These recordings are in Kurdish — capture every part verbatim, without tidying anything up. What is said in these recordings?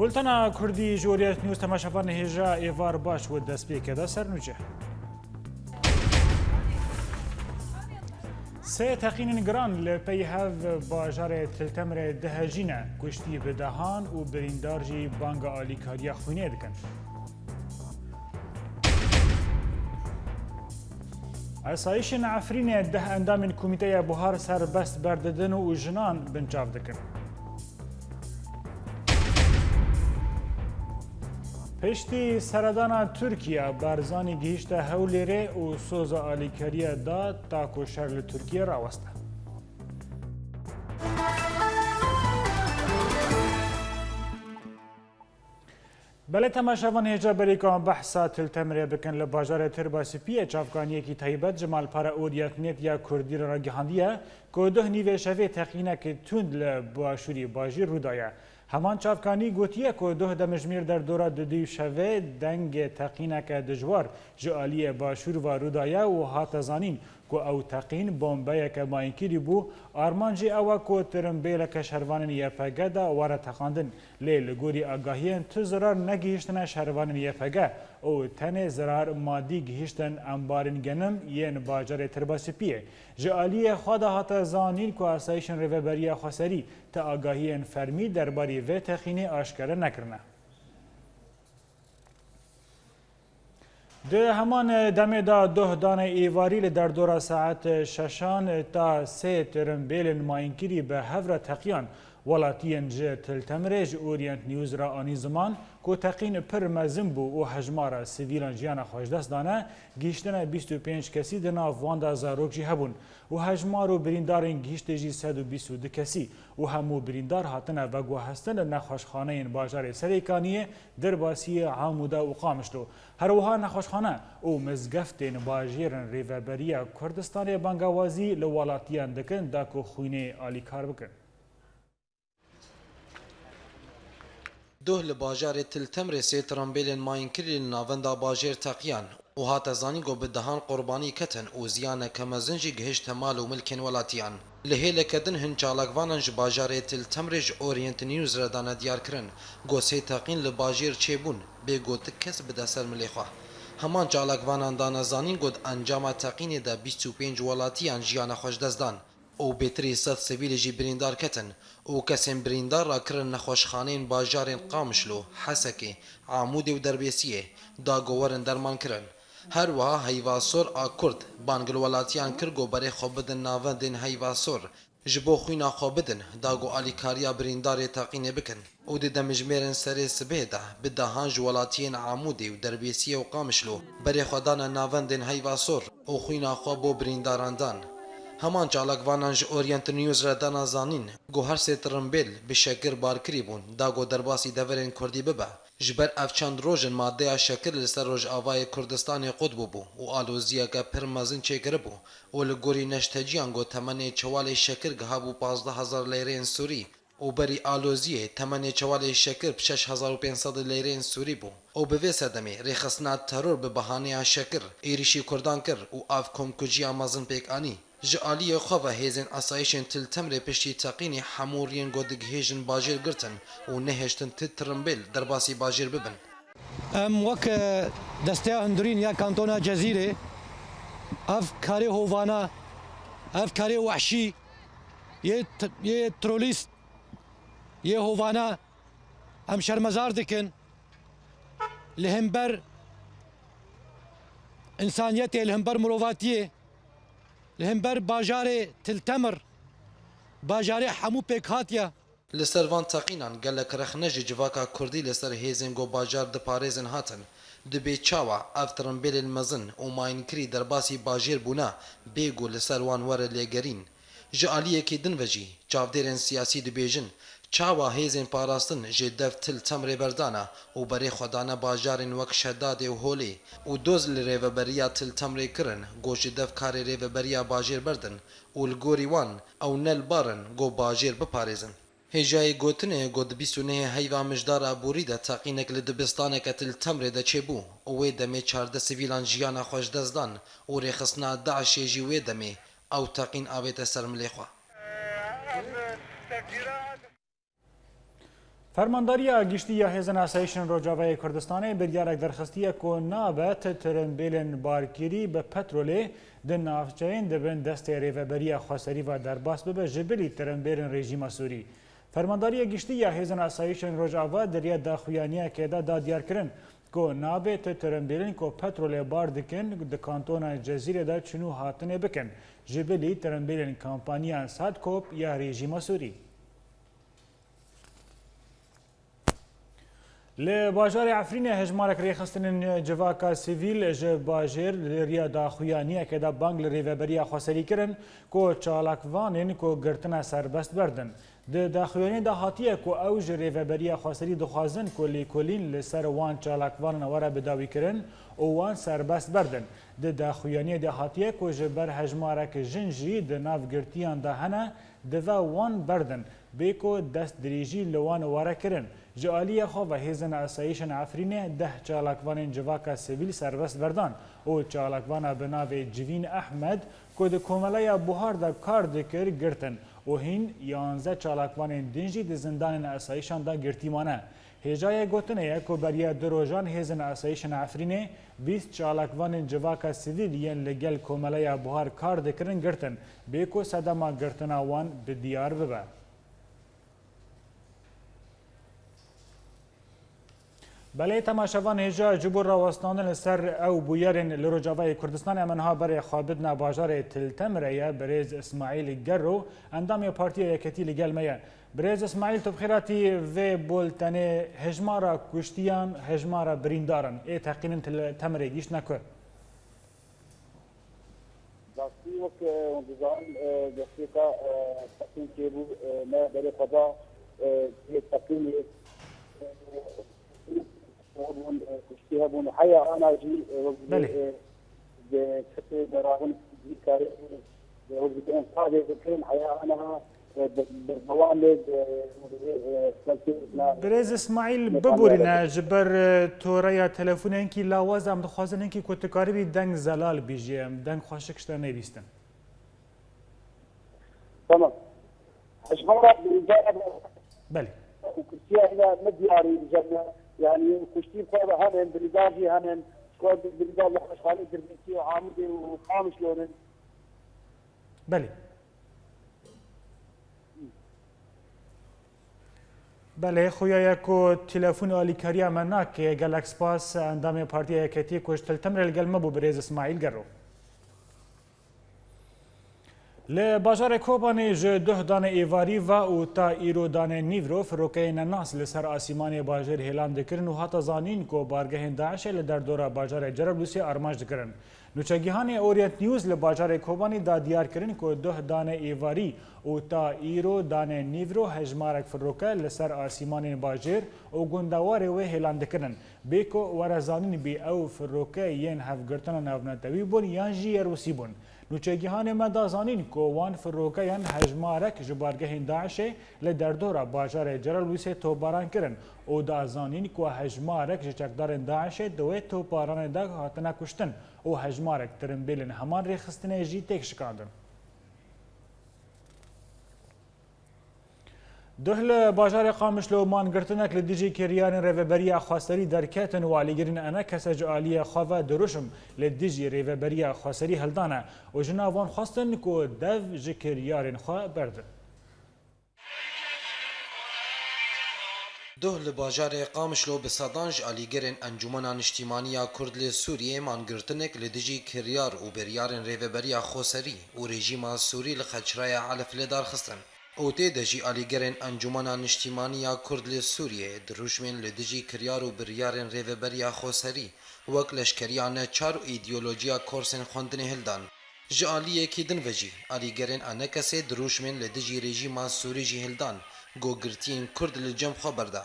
Bultena Kurdî ji Orient News temaşevan hêja êvar baş û destpêke de sernûçe. Sê teqînên giran li pey hev bajarê Til Temrê dihejîne, kuştî bi dehan û birîndar jî banga alîkariya xwînê dikin. Esayîşên Efrînê deh endamên Komîteya Buhar serbest berdidin û jinan binçav dikin. Piştî seredana Tirkiye, Barzanî gihîşte Hewlêrê û soza alîkariya da ta ku şer li Tirkiye raweste. Belê temaşevan hêja berî ku em behsa Til Temrê bikin, li bajarê Tirba Spiyê çavkaniyekî taybet ji malpera Orient Net ya Kurdî re ragihandiye ku duh nîvê şevê teqînek tund li başûrî bajêr rû daye. Heman çavkanî gotiye ku duh demjimêr derdora dudû şevê dengê teqîneke dijwar ji aliyê başûr ve rû daye û hate zanîn ku ew teqîn bombeyeke mayînkirî bû, armancê ew e ku tirimbêleke şervanên Y P G de were teqandin. Lê li gorî agahiyên tu zirar negihîştine şervanên Y P G û tenê zirar madî gihîştin embarên genim yên bajarê Tirba Spiyê. Ji aliyê xwe de hate zanîn ku asayîşên Rêveberiya Xweserî ti agahiyên fermî derbarî vê teqînê aşkere nekirine. Di heman demê de doh danê êvarî li derdora saet şeşan ta sê tirimbêlên mayînkirî bi hev re teqiyan. Welatiyên ji Til Temrê ji Orient News re anî ziman ku teqîn pir mezin bû û hejmara sivîlan jiyana xwe ji dest dane, gihîştine bîst û pênc kesî, di nav wan de zarok jî hebûn û hejmar û birîndarên gihîştê jî sed û bîst û du kesî û hemû birîndar hatine veguhestin li nexweşxaneyên bajarê Serêkaniyê, Dirbasiyê, Amûda û Qamişlo. Her wiha nexweşxane û mizgeftên bajêrên Rêveberiya Kurdistanê bangawazî li welatiyan dikin da ku xwînê alîkar bikin. Doh li bajarê Til Temrê sê tirimbêlên mayînkirî li navenda bajêr teqiyan û hate zanîn ku bi dehan qurbanî ketin û ziyaneke mezin jî gihişte mal û milkên welatiyan. Li hêleke din hin çalakvanan ji bajarê Til Temrê ji Orient News re dane diyarkirin ku sê teqîn li bajêr çêbûn, bê ku ti kes bide ser milê xwe. Heman çalakvanan dane zanîn ku di encama teqînê de bîst û pênc welatiyan jiyana xwe ji dest dan û bêtirî sed sivîlê jî birîndar ketin û kesên birîndar rakirin nexweşxaneyên bajarên Qamişlo, Hesekê, Amûdê û Derbêsiyê, da ku werin dermankirin. Her wiha Heyva Sor a Kurd bang li welatiyan kir ku berê xwe bidin navendên Heyva Sor, ji bo xwîna xwe bidin, da ku alîkariya birîndarê teqînê bikin. Û di demjimêrên serê sibê de bi dehan ji welatiyên Amûdê û Derbêsiyê û Qamişlo berê xwe dane navendên Heyva Sor û xwîna xwe bo birîndaran dan. Heman çalakvanan ji Orient News re dana zanîn ku her sê tirimbêl bi şekir barkirî bûn, da ku derbasî deverên Kurdî bibe. Ji ber ev çend roj in madeya şekir li ser Rojavayê Kurdistanê qut bûbû û aloziyeke pir mezin çêkiribû û li gorî neşteciyan ku temenê çewalê şekir gihabû pazdeh hezar leyreyên Sûrî û berî aloziyê temenê çewalê şekir bi şeş hezar û pênc sed leyreyên Sûrî bû û bi vê sedemê rêxistina teror bi bahaneya şekir êrîşî Kurdan kir û ev komkujiya mezin pêk anî. Ji aliyê xwe ve hêzên asayîşên Til Temrê piştî teqînê hemû riyên ku digihêjin bajêr girtin û nehêştin ti tirimbêl derbasî bajêr bibin. Em wek, e, Desteya Hundirîn ya Kantona Cezîrê, ev karê hovana, ev karê wehşî yê t-, yê terorîst, yê hovana em şermezar dikin. Li hember însaniyetê, li hember mirovatiyê, li hember bajarê Til Temir, bajarê hemû pêkhatiya. Li ser van teqînan gelek rexne ji civaka Kurdî li ser hêzên ku bajar diparêzin hatin. Dibê çawa ev tirimbêlên mezin û mayînkirî derbasî bajêr bûne, bê ku li ser wan were lêgerîn? Ji aliyekî din ve jî çavdêrên siyasî dibêjin, çawa hêzên parastin ji dev Til Temrê berdane û berê xwe dane bajarên wek Şedadê û Holê û doz li rêveberiya Til Temrê kirin, ku ji dev karê rêveberiya bajêr berdin û li gorî wan ew ne li bar in ku bajêr biparêzin. Hêjayê gotinê ye ku di bîst û nehê heyva Mijdar Aborî de teqînek li dibistaneke Til Temrê de çêbû û wê demê çardeh sivîlan jiyana xwe ji dest dan û rêxistina DAIŞê jî wê demê ew teqîn avête ser milê xwe. Fermandariya Giştî ya Hêzên Asayîşên Rojavayê Kurdistanê biryarek derxistiye ku nabe ti tirimbêlên barkirî bi petrolê di navçeyên di bin destê Rêveberiya Xweserî ve derbas bibe ji bilî tirimbêlên rejîma Sûrî. Fermandariya Giştî ya Hêzên Asayîşên Rojava di riya daxuyaniyekê de da diyarkirin ku nabe ti tirimbêlên ku petrolê bar dikin di kantona Cezîrê de çûn û hatinê bikin ji bilî tirimbêlên kampaniya Sadkop ya rejîma Sûrî. Li bajarê Efrînê hejmarek rêxistinên civaka sivîl ji bajêr li riya daxuyaniyekê de bang li Rêveberiya Xweserî kirin ku çalakvanên ku girtine serbest berdin. Di daxuyaniyê de hatiye ku ew ji Rêveberiya Xweserî dixwazin ku lêkolîn li ser wan çalakvanan were bidawîkirin û wan serbest berdin. Di daxuyaniyê de hatiye ku ji ber hejmarek jin jî di nav girtiyan de hene, divê wan berdin, bê ku destdirêjî li wan were kirin. Ji aliyê xwe ve hêzên asayîşên Efrînê deh çalakvanên civaka sivîl serbest berdan û çalakvana bi navê Civîn Ehmed ku di Komeleya Buhar de kar dikir, girtin û hîn yanzdeh çalakvanên din jî di zindanên asayîşan de girtî mane. Hêjayê gotinê ye ku beriya du rojan hêzên asayîşên Efrînê bîst çalakvanên civaka sivîl yên li gel Komeleya Buhar kar dikirin girtin, bê ku sedema girtina wan bi diyar bibe. Belê temaşevan, hêja ji bo rawestandin li ser ew bûyerên li Rojavayê Kurdistanê em niha berê xwe bidine bajarê Til Temirê ye. Birêz Îsmaîl Gerro, endamê Partiya Yeketî li gel me ye. Birêz Îsmaîl, tu bi xêr hatî vê bultenê. Hejmara kuştiyan, hejmara birîndaran ê teqînin Til Temirê gihîştine ku? Rastî wek, e, hûn dizanin, e, destpêka, e, teqîn çêbû, e, me berê xwe da, e, yê teqînê, e, hebûn, e, kuştî hebûn. Heya ana jî, e, wek, Belê. e, di kesê beravan dîkarê, e, wek dibên qadê dikirin, heya ana, e, bi, bi, berdewam bê, e, e, Birêz Îsmaîl, biborîne ji ber, e, toreya telefonê, hinkî lawaz, em dixwazin hinkî ku tu karibî deng zelal bî jê, em deng xweşik ji te nebîstin. Tamam. Hejmara birîndara Belê. û kuştiya hîna ne diyarî li cem me. Yanî kuştî xwe ve henin, birîndar jî henin. Ji xwe birîndar li Xweşxanê Dirbêsî û Amûdê û Qamişlo ne. Belê. Belê, xuya ye ku telefon alîkariya me nake. Gelek spas endamê Partiya Yeketî ku ji Til Temirê li gel me bû, birêz Îsmaîl Gerro. Li bajarê Kobanê ji duh danê êvarî ve û ta îro danê nîvro firokeyên nenas li ser asîmanê bajêr hêlan dikirin û hate zanîn ku bargehên DAIŞê li derdora bajarê Cerablusê armanc dikirin. Nûçegihanê Orient News li bajarê Kobanê da diyar kirin ku duh danê êvarî û ta îro danê nîvro hejmarek firoke li ser asîmanên bajêr û gundewarê wê hêlan dikirin. Bê ku were zanîn bî, ew firoke yên hevgirtina navnetewî bûn yan jî yê Rûsî bûn. Nûçegihanê me da zanîn ku wan firokeyan hejmarek ji bargehên DAIŞê li derdora bajarê Cerablusê topbaran kirin û da zanîn ku hejmarek ji çekdarên DAIŞê di wê toparanê de hatine kuştin û hejmarek tirimbêlên heman rêxistinê jî têk şikandin. Duh li bajarê Qamişlo mangirtinek li dijî kiryarên Rêveberiya Xweserî derketin û alîgirên enekese ji aliyê xwe ve dirûşm li dijî Rêveberiya Xweserî hildane û ji nav wan xwestin ku dev ji kiryarên xwe berdin. Duh li bajarê Qamişlo bi sedan ji alîgirên Encûmena Niştîmanî ya Kurd li Sûriyê mangirtinek li dijî kiryar û biryarên Rêveberiya Xweserî û rejîma Sûrî li Xeçraya Elf li dar xistin û tê de jî alîgirên Encûmena Niştîmanî ya Kurd li Sûriyê dirûşmên li dijî kiryar û biryarên Rêveberiya Xweserî wek leşkeriya neçar û îdeolojiya korsên xwendinê hildan. Ji aliyekî din ve jî, alîgerên enekesê dirûşmên li dijî rejîma Sûrî jî hildan, ku girtiyên Kurd li cem xwe berda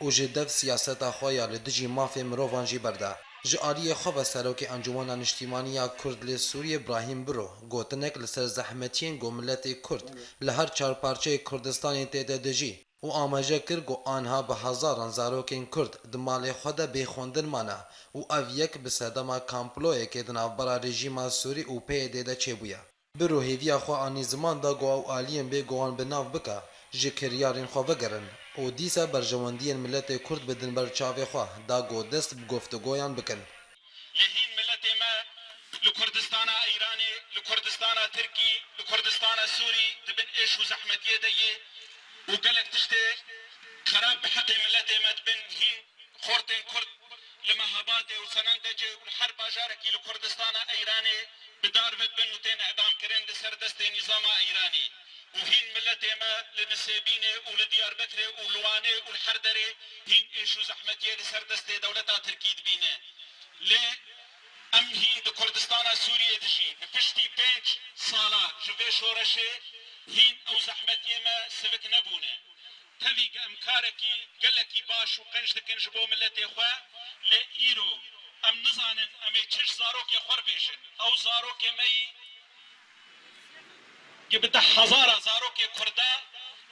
û ji dev siyaseta xwe ya li dijî mafê mirovan jî berda. Ji aliyê xwe ve Serokê Encûmena Niştîmanî ya Kurd li Sûriyê Brahîm Biro gotinek li ser zehmetiyên ku miletê Kurd li her çar parçeyê Kurdistanê tê de dijî û amaje kir ku anha bi hezaran zarokên Kurd di malê xwe de bê xwendin mane û ev yek bi sedema kamployekê di navbera rejîma Sûrî û P Y D'ê de çêbûye. Biro hêviya xwe anî ziman da ku ew aliyên bê ku wan bi nav bike, ji kiryarên xwe vegerin. û dîsa berjewendiyên miletê Kurd bidin ber çavê xwe, da ku dest bi goftegoyan bikin. Lê hîn miletê me li Kurdistana Îranê, li Kurdistana Tirkî, li Kurdistana Sûrî di bin êş û zehmetiyê de yê û gelek tiştê xerab bi heqê miletê me dibin. Hîn xortên Kurd li Mehebatê û Senendecê û li her bajarekî li Kurdistana Îranê bi dar ve dibin û tên îdamkirin li ser destê nîzama Îranî. Û hîn miletê me li Nisêbînê û li Diyarbekirê û li Wanê û li her derê hîn êş û zehmetiyê li ser destê dewleta Tirkî dibîne. Lê em hîn di Kurdistana Sûriyê dijîn. Bi piştî pênc sala ji vê şoreşê hîn ew zehmetiyê me sivik nebûne. Tevî em karekî gelekî baş û qenc dikin ji bo miletê xwe, lê îro em nizanin em ê çi ji zarokê xwe re bêjin. Ew zarokê me yî ki bi deh hezara zarokê Kurda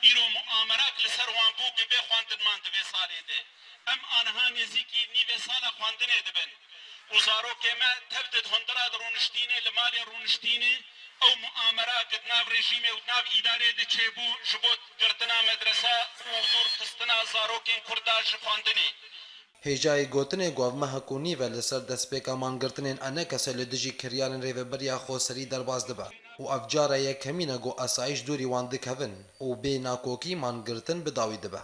îro muamerak li ser wan bû, ki bê xwendin man di vê salê de. Em aniha nêzîkî nîvê sala xwendinê dibin û zarokê me tev di hundira de rûniştînê, li malê rûniştînê, ew muamera ki di nav rejîmê û di nav îdarê de çêbû ji bo girtina medresa û dûrxistina zarokên Kurda ji xwendinê. Hêjayî gotinê ku ev mehek û nîv e li ser destpêka mangirtinên enekese li dijî kiryarên rêveberiya xweserî derbas dibe û ev cara yekemîn e ku esayîş dûrî wan dikevin û bê nakokî mangirtin bi dawî dibe.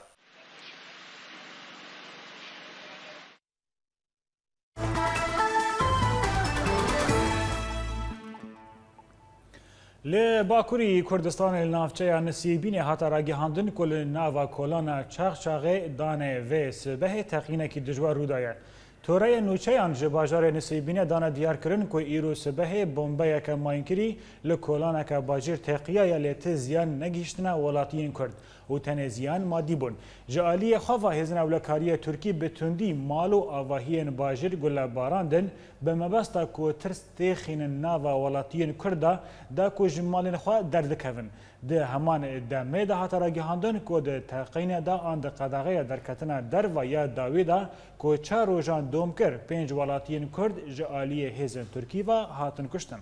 Li Bakurî Kurdistanê li navçeya Nisîbînê hate ragihandin ku li nava kolana Çaxçaxê danê vê sibehê teqînekî dijwar rû daye. Toreyên nûçeyan ji bajarê Nisîbînê dane diyarkirin ku îro sibehê bombeyeke mayînkirî li kolaneke bajêr teqiyaye, lê ti ziyan negihîştine welatiyên Kurd û tenê ziyan madî bûn. Ji aliyê xwe ve hêzên ewlekariyê Tirkî bi tundî mal û avahiyên bajêr gulebarandin, bi mebesta ku tirs têxînin nava welatiyên Kurd de, da ku ji malên xwe derdikevin. Di heman demê de hate ragihandin ku di teqînê de an di qedexeya derketina derve ya dawî de ku çar rojan dom kir, pênc welatiyên Kurd ji aliyê hêzên Tirkî ve hatin kuştin.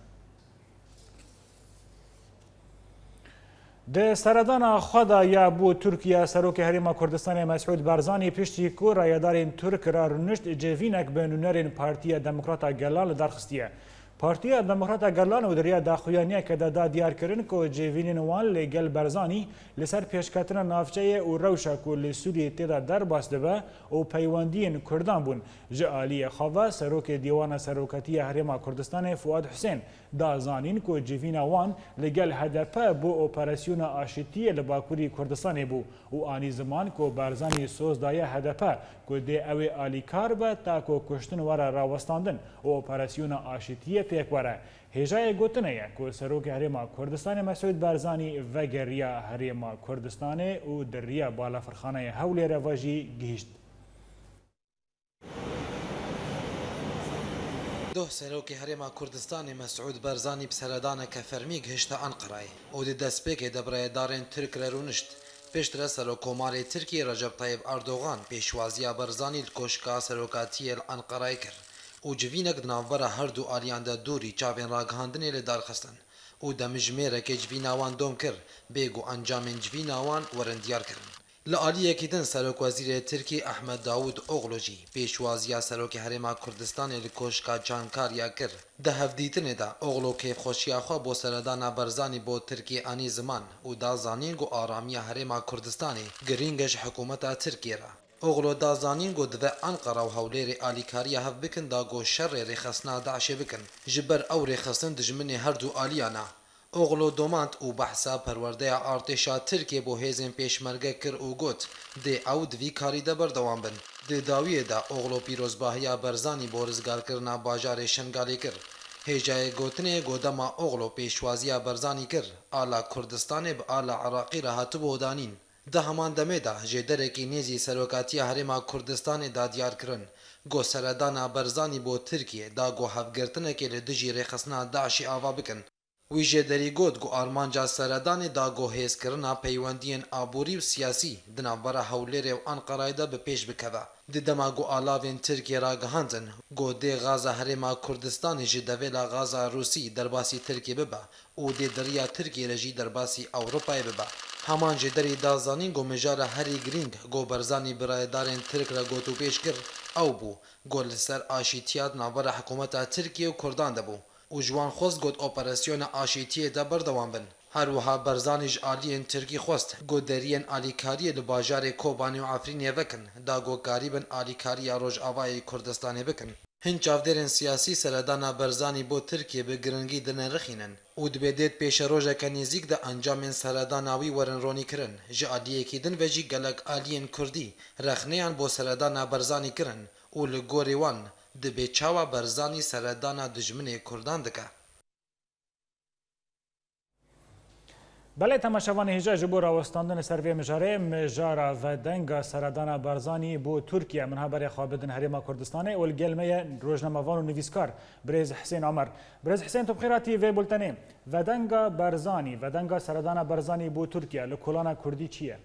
Di seredana xwe de ya bo Tirkiye, Serokê Herêma Kurdistanê Mesûd Barzanî piştî ku rayedarên Tirk re rûnişt, civînek bi nûnerên Partiya Demokrata Gelan li dar xistiye. Partiya Demokrata Gelan û di riya daxuyaniyeke de da diyar kirin ku civînên wan li gel Barzanî li ser pêşketina navçeyê û rewşa ku li Sûriyê tê de derbas dibe û peywendiyên Kurdan bûn. Ji aliyê xwe ve Serokê Dîwana Serokatiya Herêma Kurdistanê Fuad Husên da zanîn ku civîna wan li gel H D P bo operasyona aşitiyê li Bakurî Kurdistanê bû û anî ziman ku Barzanî soz daye H D P ku dê ew ê alîkar be ta ku kuştin were rawestandin û operasyona aşitiyê pêk were. Hêjayê gotinê ye ku Serokê Herêma Kurdistanê Mesûd Barzanî vegeriya Herêma Kurdistanê û di riya Balafirxaneyê Hewlêrê ve jî gihîşt. Doh Serokê Herêma Kurdistanê Mesûd Barzanî bi seredaneke fermî gihişte Enqerayê û di destpêkê de bi rayedarên Tirk re rûnişt. Piştre Serokkomarê Tirkiyê Recep Tayyip Erdogan pêşwaziya Barzanî li Koşka Serokatiyê li Enqerayê kir û civînek di navbera her du aliyan de dûrî çavên ragihandinê li dar xistin û demjimêrekê civîna wan dom kir, bê ku encamên civîna wan werin diyar kirin. Li aliyekî din Serokwezîrê Tirkî Ehmed Davûd Oglu jî pêşwaziya Serokê Herêma Kurdistanê li Koşka Çankariya kir. Di hevdîtinê de Oglu kêfxweşiya xwe bo seredana Barzanî bo Tirkiyê anî ziman û da zanîn ku aramiya Herêma Kurdistanê girîng e ji hikûmeta Tirkiyê re. Oglu da zanîn ku divê Enqera û Hewlêrê alîkariya hev bikin da ku şerê rêxistina DAIŞê bikin. Ji ber ew rêxistin dijminê her du aliyan e. Oglu domand û behsa perwerdeya artêşa Tirkiyê bo hêzên pêşmerge kir û got, dê ew di vî karî de berdewam bin. Di dawiyê de Oglu pîrozbahiya Barzanî bo rizgarkirina bajarê Şengalê kir. Hêjayê gotinê ku dema Oglu pêşwaziya Barzanî kir, ala Kurdistanê bi ala Iraqî re hatibû danîn. Di heman demê de jêderekî nêzî Serokatiya Herêma Kurdistanê da diyar kirin ku seredana Barzanî bo Tirkiyê da ku hevgirtinekê li dijî rêxistina DAIŞê ava bikin. Wî jê derî got ku armanca seredanê da ku hêzkirina peywendiyên aborî û siyasî di navbera Hewlêrê û Enqerayê de bi pêş bikeve. Di dema ku alavên Tirkiyê ragihandin ku dê gaza Herêma Kurdistanê ji devêla gaza Rûsî derbasî Tirkiyê bibe û dê di riya Tirkiyê re jî derbasî Ewropayê bibe. Heman jî derî da zanîn ku mijara herî girîng ku Barzanî bi rayedarên Tirk re gotûbêj kir, ew bû ku li ser aşîtiya di navbera hikûmeta Tirkiyê û Kurdan de bû û ji wan xwest ku di operasyona aşîtiyê de berdewam bin. Her wiha Barzanî ji aliyên Tirkî xwest ku deriyên alîkariyê li bajarê Kobanê û Efrînê vekin, da ku karîbin alîkariya Rojavayê Kurdistanê bikin. Hin çavdêrên siyasî seredana Barzanî bo Tirkiyê bi giringî dinirxînin û dibê dê di pêşerojeke nêzîk de encamên seredana wî werin ronîkirin. Ji aliyekî din ve jî gelek aliyên Kurdî rexneyan bo seredana Barzanî kirin û li gorî wan dibê çawa Barzanî seredana dijminê Kurdan dike. Belê, temaşevanê hêja, ji bo rawestandin li ser vê mijarê, mijara vedenga seredana Barzanî bo Tirkiye. Min ha berê xwe bidin Herêma Kurdistanê û li gel me ye rojnamevan û nivîskar birêz Hisên Omer. Birêz Hisên, tu bi xêr hatî vê bultenê. Vedenga Barzanî, vedenga seredana Barzanî bo Tirkiye li kolana Kurdî çi ye?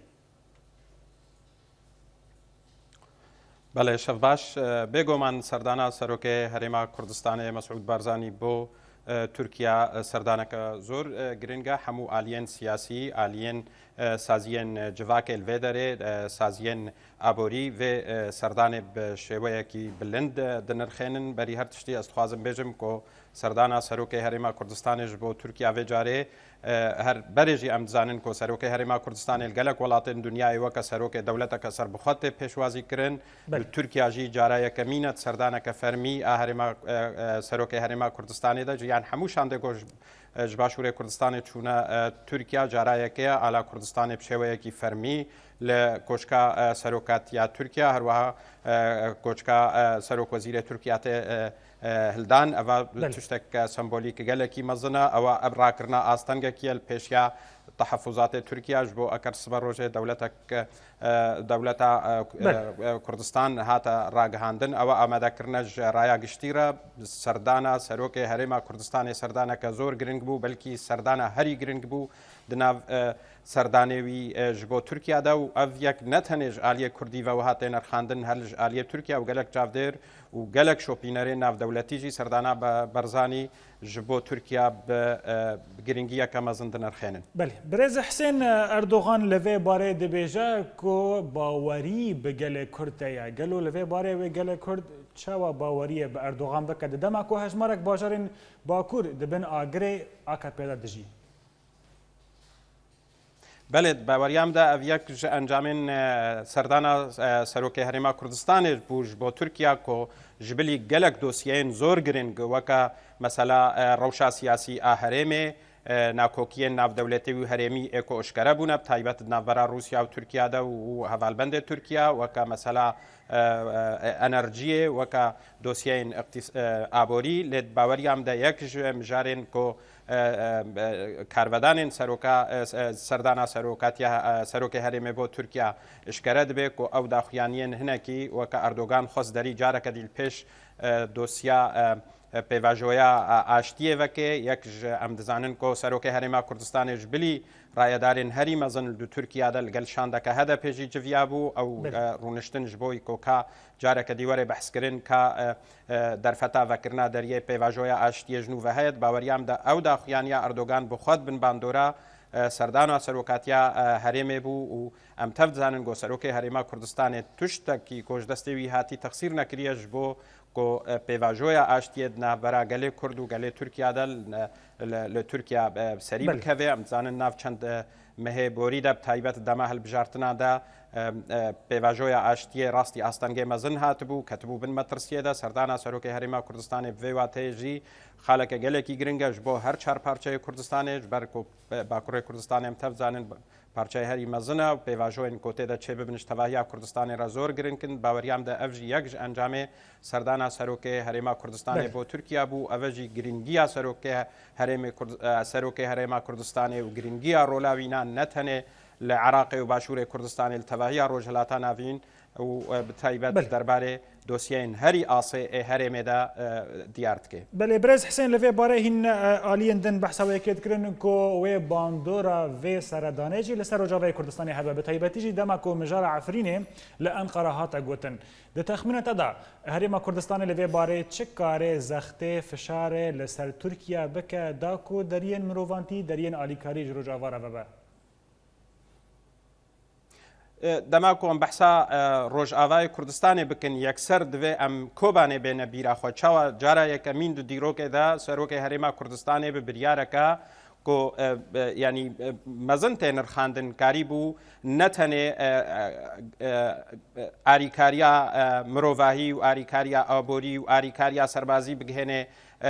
Belê, şev baş. E, bêguman serdana Serokê Herêma Kurdistanê Mesûd Barzanî bo, e, Tirkiye, e, serdaneke zor, e, giring e. Hemû aliyên siyasî, aliyên, e, saziyên, e, civakê li vê derê, e, saziyên aborî vê, e, serdanê bi şêweyekî bilind, e, dinirxênin. Berî her tiştî ez dixwazim bêjim ku serdana Serokê Herêma Kurdistanê ji bo Tirkiye vê carê, e, her berê jî em dizanin ku Serokê Herêma Kurdistanê li gelek welatên dinyayê weke serokê dewleteke serbixwe tê pêşwazî kirin. Belê. Li Tirkiye jî cara yekemîn e di serdaneke fermî a herêma, e, e, Serokê Herêma Kurdistanê de, ji, yan hemû şandê ku ji, e, ji Başûrê Kurdistanê çûne, e, Tirkiye, cara yekê ye ala Kurdistanê bi şêweyekî fermî li Koşka, e, Serokatiya Tirkiye, her wiha, e, Koçka, e, Serokwezîrê Tirkiye tê, e, e, hildan. Eva Belê. Tiştek, e, sembolîk gelekî mezin e. Ewa ev rakirina astengekî ye li pêşiya tehefuzatê Tirkiye ji bo eker sibe rojê dewletek, e, dewleta, e, Belê. E, Kurdistan hate ragihandin. Ewa amadekirine ji raya giştî re serdana Serokê Herêma Kurdistanê serdaneke zor giring bû, belkî serdana herî giring bû di nav, e, serdanê wî, e, ji bo Tirkiye de û ev yek ne tenê ji aliyê Kurdî ve wiha tê nirxandin, her ji aliyê Tirkiye û gelek çavdêr û gelek şopînerên navdewletî jî serdana Be-, Barzanî ji bo Tirkiye bi, e, bi giringiyeke mezin dinirxênin. Belê. Birêz Hisên, e, Erdogan li vê barê dibêje ku bawerî bi gelê Kurd de ye. Gelo li vê barê wê gelê Kurd çawa baweriyê bi Erdogan bike? Di dema ku hejmarek bajarên Bakur di bin agirê A K P de dijî. Belê, di baweriya min de ev yek ji encamên, e, serdana, e, Serokê Herêma Kurdistanê bû ji bo Tirkiye ku ji bilî gelek dosyeyên zor giring weke mesela, e, rewşa siyasî a herêmê, e, nakokiyên navdewletî û herêmî ê ku eşkere bûne, bi taybet di navbera Rûsya û Tirkiye de û, û hevalbendê Tirkiye, weke mesela, e, e, enerjiyê, weke dosyeyên iqtîs-, e, aborî, lê di baweriya min de yek ji mijarên ku, e, e, e, karvedanên seroka, e, s-, e, serdana serokatiya, e, serokê herêmê bo Tirkiye eşkere dibe ku ew daxuyaniyên hinekî weke Erdogan xwest derî careke dî li pêş, e, dosya, e, e, pêvajoya, e, aştiyê veke. Yek ji em dizanin ku Serokê Herêma Kurdistanê ji bilî rayedarên herî mezin li Tirkiye de li gel şandeke H D P jî civiyabû. Ew, Belê. e, rûniştin ji bo ku ka careke dî were behskirin, ka, e, e, derfeta vekirina deriyê pêvajoya aştiyê ji nû ve heye. Di baweriya min de ew daxuyaniya Erdogan bi xwe di bin bandora, e, serdana serokatiya, e, herêmê bû û em tev dizanin ku Serokê Herêma Kurdistanê tiştekî ku ji destê wî hatî texsîr nekiriye ji bo ku, e, pêvajoya aştiyê di navbera gelê Kurd û gelê Tirkiye de li, li, li Tirkiye, e, serî Belê. bikeve. Em dizanin nav çend, e, mehê borî de, bi taybet dema hilbijartina de, e, e, pêvajoya aştiyê rastî astengê mezin hatibû, ketibû bin metirsiyê de. Serdana Serokê Herêma Kurdistanê bi vê wateyê jî xaleke gelekî giring e ji bo her çar parçeyê Kurdistanê, ji ber ku, e, Bakurê Kurdistanê em tev dizanin, parçeyê herî mezin e û pêvajoyên ku tê de çêbibin ji tevahiya Kurdistanê re zor giring in. Baweriya min de ev jî yek ji encamê serdana Serokê Herêma Kurdistanê Belê. bo Tirkiye bû. Ev e jî giringiya Serokê Herêmê Kurd-, e, Serokê Herêma Kurdistanê û giringiya rola wîna ne tenê li Iraqê û Başûrê Kurdistanê, li tevahiya Rojhilata Navîn û, e, bi taybet Belê. derbarê dosyeyên herî asê ê herêmê de, e, diyar dike. Belê, birêz Hisên, li vê barê hîn, e, aliyên din behsa wê yekê dikirin ku wê bandora vê seredanê jî li ser Rojavayê Kurdistanê hebe, bi taybetî jî dema ku mijara Efrînê li Enqara hate gotin. Di texmîna te de Herêma Kurdistanê li vê barê çi karê zextê, fişarê li ser Tirkiye bike, da ku deriyên mirovantî, deriyên alîkarî ji Rojava re vebe? E, dema ku em behsa, e, Rojavayê Kurdistanê bikin, yekser divê em Kobanê bêne bîra xwe. Çawa cara yekemîn di dîrokê de Serokê Herêma Kurdistanê bi biryareke ku, e, e, yanî, e, mezin tê nirxandin, karîbû ne tenê, e, e, e, e, arîkariya, e, mirovahî û arîkariya aborî û arîkariya serbazî bigihêne, e, e,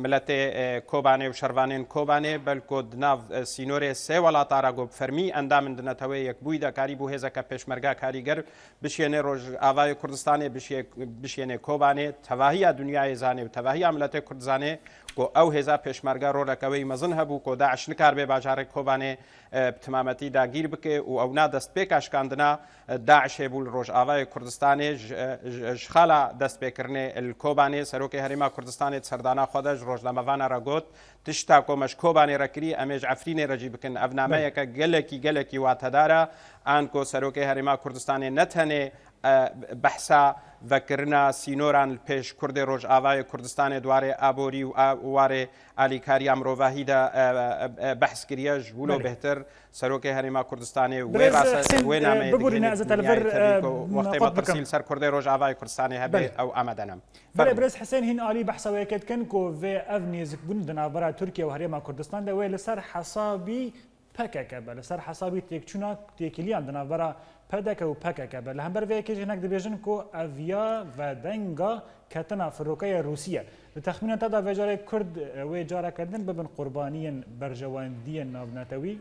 miletê, e, Kobanê û şervanên Kobanê, belko di nav, e, sînorê sê welata re ku bi fermî endam in di Neteweyê Yekbûyî de, karîbû hêzeke pêşmerga karîger bişiyêne Rojavayê Kurdistanê, bişiyê-, bişiyêne Kobanê, tevahiya dinyayê zanê û tevahiya miletê Kurd zanê ku ew hêza pêşmerga roleke wê mezin hebû ku DAIŞ nikaribe bajarê Kobanê, e, bi timametî dagîr bike û ewna destpêka şikandina, e, DAIŞê bû li Rojavayê Kurdistanê. Ji, e, ji, ji xala destpêkirinê li Kobanê Serokê Herêma Kurdistanê di serdana xwe de ji rojnamevana re got, tişta ku me ji Kobanê re kirî, em ê ji Efrînê re jî bikin. Ev nameyeke gelekî, gelekî watedar e. Anko Serokê Herêma Kurdistanê ne tenê, e, behsa vekirina sînoran li pêş Kurdê Rojavayê Kurdistanê di warê aborî û a-, warê alîkariya mirovahî de, e, e, e, behs kiriye, ji wilo Belê. bêhtir Serokê Herêma Kurdistanê wê Birêz rasa-, Husên, wê e, nameyê bibûrîne, digihîne ez ê te li vir, dinyayê tevî ku e, wextê me xwe bikim. Tirsî li ser Kurdê Rojavayê Kurdistanê hebe, Belê. ew amade ne. Belê, Fermo. Birêz Husên, hîn alî behsa wê yekê dikin ku vê ev nêzikbûn di navbera Tirkiye û Herêma Kurdistan de wê li ser hesabî P K K be, li ser hesabî têkçûna têkiliyan di navbera P D K û P K K be. Li hember vê yekê jî hinek dibêjin ku ev ya vedenga ketina firokeyê Rûsî ye. Di texmîna te de vê carê Kurd, e, wê careke din bibin qurbaniyên berjewendiyên navnetewî?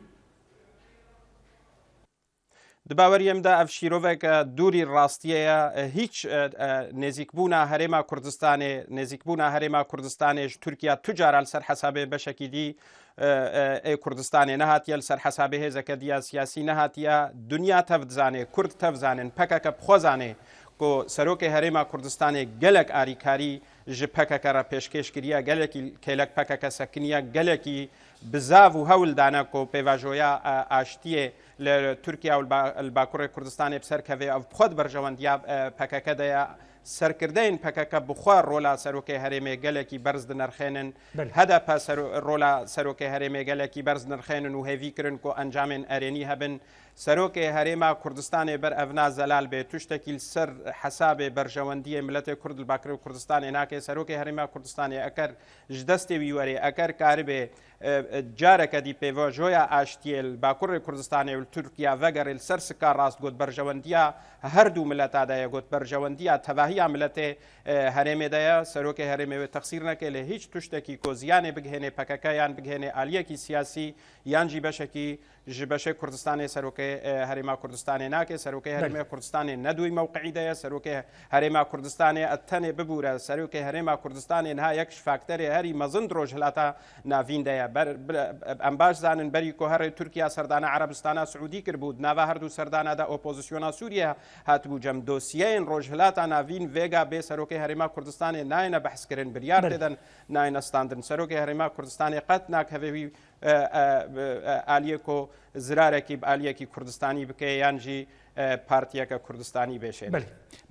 Di baweriyê min de ev şîroveke dûrî rastiyê ye. Hîç, e, e, nêzîkbûna Herêma Kurdistanê, nêzîkbûna Herêma Kurdistanê ji Tirkiye tu cara li ser hesabê beşekî dî, e, e, ê Kurdistanê nehatiye, li ser hesabê hêzeke diya siyasî nehatiye. Dinya tev dizanê, Kurd tev zanin, P K K bi xwe zanê ku Serokê Herêma Kurdistanê gelek arîkarî ji P K K re pêşkêş kiriye, gelekî kêlek P K K sekiniye, gelekî bizav û hewl dane ku pêvajoya, e, aştiyê li Tirkiye û li ba-, li Bakurê Kurdistanê bi ser keve. Ev bi xwe di berjewendiya, e, P K K de ye. Serkirdeyên P K K bi xwe rola Serokê Herêmê gelekî berz dinirxênin. Belê. H D P sero-, rola Serokê Herêmê gelekî berz dinirxênin û hêvî kirin ku encamên erênî hebin. Serokê Herêma Kurdistanê ber evna zelal bê, tiştekî li ser hesabê berjewendiyê miletê Kurd li Bakurê Kurdistanê nake. Serokê Herêma Kurdistanê eker ji destê wî werê, eker karibe, e, e, careke dî pêvajoya aştiyê li Bakurê Kurdistanê û li Tirkiye vegerê, li ser sika rast got berjewendiya her du mileta de ye, got berjewendiya tevahiya miletê, e, herêmê de ye. Serokê herêmê wê texsîr neke, lê hîç tiştekî ku ziyanê bigihênê P K K yan bigihênê aliyekî siyasî yan jî beşekî ji beşê Kurdistanê Serokê, e, Herêma Kurdistanê nake. Serokê Belê. Herêma Kurdistanê ne di wî mewqeî de ye. Serokê Herêma Kurdistanê, e, tenê bibûre, Serokê Herêma Kurdistanê niha yek ji fakterê herî mezin di Rojhilata Navîn de ye. Ber, ber, em baş zanin, berî ku herê Tirkiye serdana Erebistana Siûdî kiribû, di nava her du serdana de opozisyona Sûriye hatibû cem. Dosyeyên Rojhilata Navîn vêga bê Serokê Herêma Kurdistanê nayêne behskirin, biryar Belê. têden nayêne standin. Serokê Herêma Kurdistanê qet nakeve wî e, e, e, aliyê ku zirarekî bi aliyekî Kurdistanî bike yan jî, e, partiyeke Kurdistanî bêşê. Belê.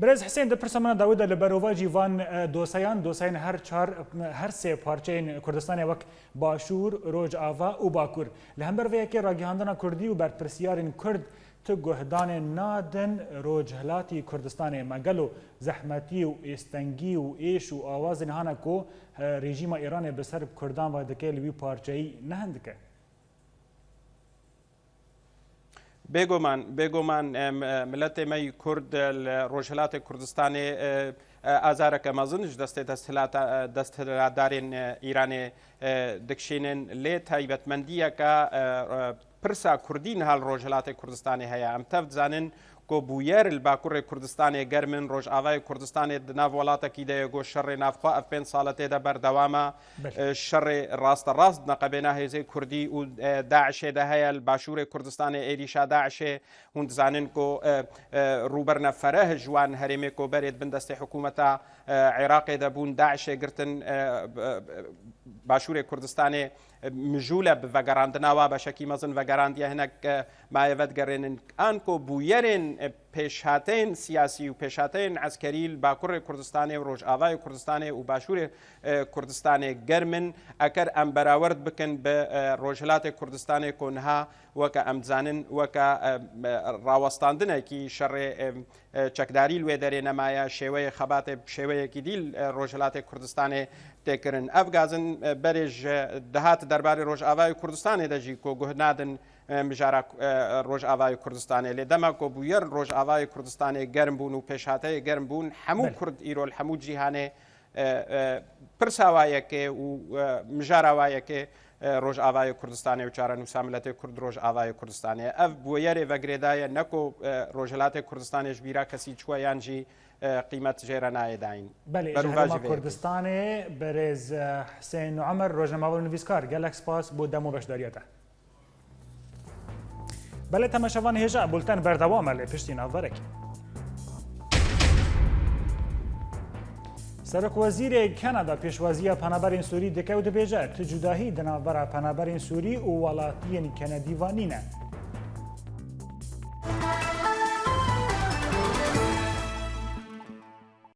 Birêz Hisên, di pirsa min de dawî de li berovajî van, e, doseyan, doseyan her çar, her sê parçeyên Kurdistanê wek Başûr, Rojava û Bakur. Li hember vê yekê ragihandina Kurdî û berpirsiyarên Kurd tu guhdanê nadin Rojhilatî Kurdistanê. Me gelo zehmetî û êstengî û êş û awazên hane ku, e, rejîma Îranê bi ser Kurdan ve dike li wî parçeyî ne hin dike? Bêguman, bêguman, em, e, miletê me yî Kurd, e, li Rojhilatê Kurdistanê, e, e, azareke mezin ji destê desthilata-, e, desthilatdarên, e, Îranê, e, dikişînin. Lê taybetmendiyeke, e, e, pirsa Kurdî niha li Rojhilatê Kurdistanê heye. Em tev dizanin ku bûyer li Bakurê Kurdistanê germ in, Rojavayê Kurdistanê di nav welatekî de ye ku şerê navxwe ev pênc sal e tê de berdewam e. Belê. E, şerê rasterast di neqebêna hêzê Kurdî û, e, DAIŞê de heye. Li Başûrê Kurdistanê êrîşa DAIŞê, hûn dizanin ku, e, e, rûber nefereh ji wan herêmê ku berê di bin destê hikûmeta, e, Iraqê de bûn, DAIŞê girtin, e, b-, b-, Başûrê Kurdistanê, e, mijûl e bi vegerandina wa, beşekî mezin vegerandiye, hinek, e, maye vedigerênin. Anko bûyerên, e, pêşhateyên siyasî û pêşhateyên eskerî li Bakurê Kurdistanê û Rojavayê Kurdistanê û Başûrê, e, Kurdistanê germ in. Eker em berawerd bikin bi, e, Rojhilatê Kurdistanê ku niha weke em dizanin, weke, e, e, rawestandinekî şerê, e, e, çekdarî li wê derê nemaye, şêweyê xebatê bi şêweyekî dî li, e, Rojhilatê Kurdistanê tê kirin. Ev gazin, e, berê ji dihat derbarê Rojavayê Kurdistanê de jî ku guh nadin, e, mijara, e, Rojavayê Kurdistanê. Lê dema ku bûyer Rojavayê Kurdistanê germ bûn û pêşhateyê germ bûn, hemû Belê. Kurd îro li hemû cîhanê, e, e, pirsa wa yekê û, e, mijara wa yekê, e, Rojavayê Kurdistanê û çarenûsa miletê Kurd Rojavayê Kurdistanê. Ev bûyerê vegirêdaye, ne ku, e, Rojhilatê Kurdistanê ji bîra kesî çûye yan jî, e, qîmet jê re nayê dayîn. Belê, ji Berovajî herêma vê yekê. Kurdistanê, berêz, e, Husên Omer, rojnamevan û nivîskar, gelek spas bo dem û beşdariya te. Belê, temaşevan hêja, bulten berdewam e lê piştî navberek. Serokwezîrê Kanada pêşwaziya penaberên Sûrî dike û dibêje, tu cudahî di navbera penaberên Sûrî û welatiyên Kanadî ve nîne.